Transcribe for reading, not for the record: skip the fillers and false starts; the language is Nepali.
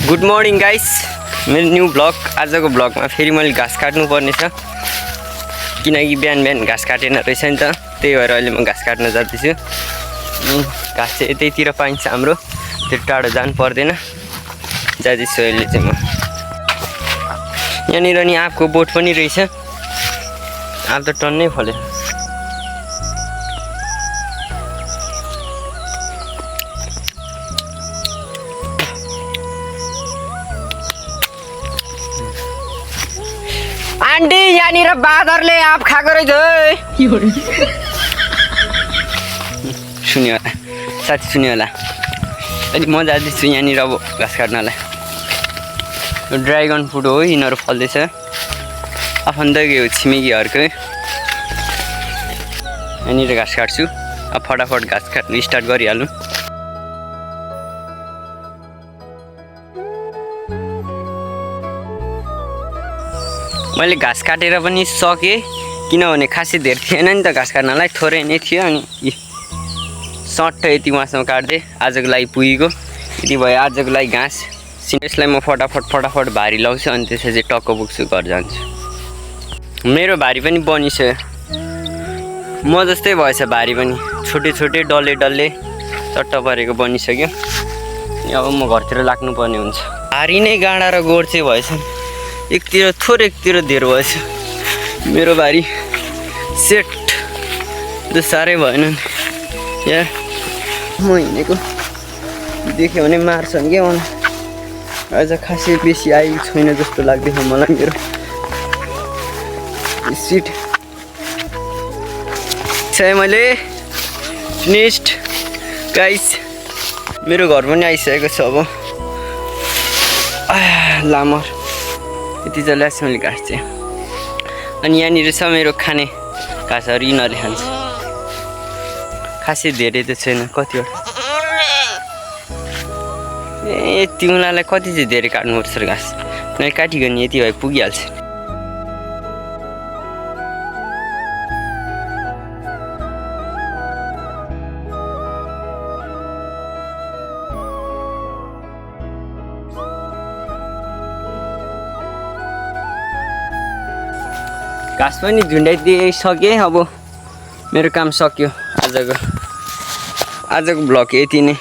गुड मर्निङ गाइस, मेरो न्यू ब्लग। आजको ब्लगमा फेरि मैले घाँस काट्नु पर्ने छ किनकि बिहान बिहान घाँस काटेन रहेछ नि त, त्यही भएर अहिले म घाँस काट्न जाँदैछु। घाँस चाहिँ यतैतिर पाइन्छ हाम्रो, त्यो टाढो जानु पर्दैन। जाँदैछु अहिले चाहिँ म। यहाँनिर नि आँपको बोट पनि रहेछ, आँप त टन्नै फल्यो। आन्टी यहाँनिर बाँदरले आँप खाएको रहेछ है। सुन्यो होला साथी, सुन्यो होला। अहिले म जाँदैछु यहाँनिर अब घाँस काट्नलाई। यो ड्राइगन फ्रुट हो, यिनीहरू फल्दैछ आफन्तकै हो, छिमेकीहरूकै। यहाँनिर घाँस काट्छु, अब फटाफट घाँस काट्नु स्टार्ट गरिहालौँ। मैले घाँस काटेर पनि सकेँ, किनभने खासै धेरै थिएन नि त घाँस काट्नलाई, थोरै नै थियो। अनि सट्ट यति मासम्म काट्दै आजको लागि पुगेको। यति भयो आजको लागि घाँस। यसलाई म फटाफट भारी लाउँछु, अनि त्यसपछि टक्क पुग्छु, घर जान्छु। मेरो भारी पनि बनिसक्यो, म जस्तै भएछ भारी पनि, छोटे डल्ले चट्ट परेको बनिसक्यो। अब म घरतिर लाग्नुपर्ने हुन्छ। भारी नै गाडा र गोड चाहिँ भएछ, एकतिर थोरै एकतिर धेरै भएछ मेरो भारी। सेट त्यो साह्रै भएन या म हिँडेको देख्यो भने मार्छन् क्या मलाई। आज खासै बेसी आएको छैन जस्तो लाग्दैछ मलाई मेरो सिट। मैले फिनिस्ड गाइस, मेरो घर पनि आइसकेको छ। अब लामर यति जल्लास मैले घाँस चाहिँ। अनि यहाँनिर छ मेरो खाने घाँसहरू, यिनीहरूले खान्छ। खासै धेरै त छैन, कतिवटा। ए तिमीलाई कति चाहिँ धेरै काट्नुपर्छ घाँस, मैले काटिकन नि यति भए पुगिहाल्छ। घाँस पनि झुन्डाइदिइसकेँ, अब मेरो काम सक्यो। आजको ब्लग यति नै।